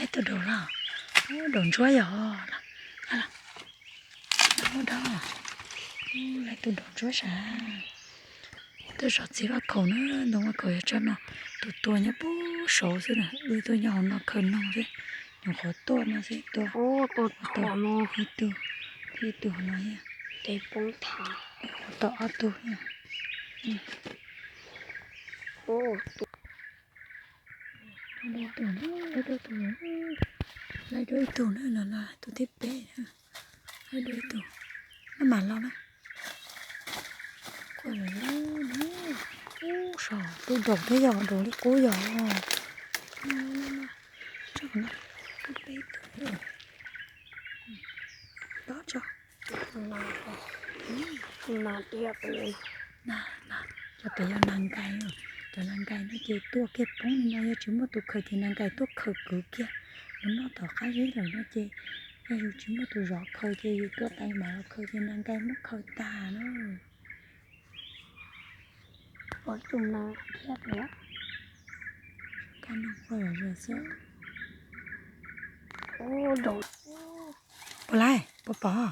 Laib tus daus los, daus ntsuab yog, a, laib tus daus ntsuab sav. Tuaj zov txiv vaj khaum na, ntoo vaj khaum yog tsob no, tus tua nyob puag saud xwb na, wb tuaj nyob hauv no khaws noog xwb, nyuam qhuav tuaj no xwb tua. Ib tug, ib tug hauv no thiab. Tau ob tug thiab. Laib dua ib tug, laib dua ib tug, laib dua ib tug na, no no tus thib peb na, laib dua ib tug, maj mam los na. Quaj lawm na, ub, saum tus daus thiab yog daus liab qub yog. Tso no, peb tug, dob tso. Cov pem yog nas nkais, cov nas nkais no ces tua kiag poob li no, yog tsis muaj tus khaws ces nas nkais tuaj khaws kwv kiag mus noj tom qab zib lawm no ces, yog yus tsis muaj tus zov khaws ces yus tua tais mam los khaws ces nas nkais muab khaws tag na. Puas laib, puas pom?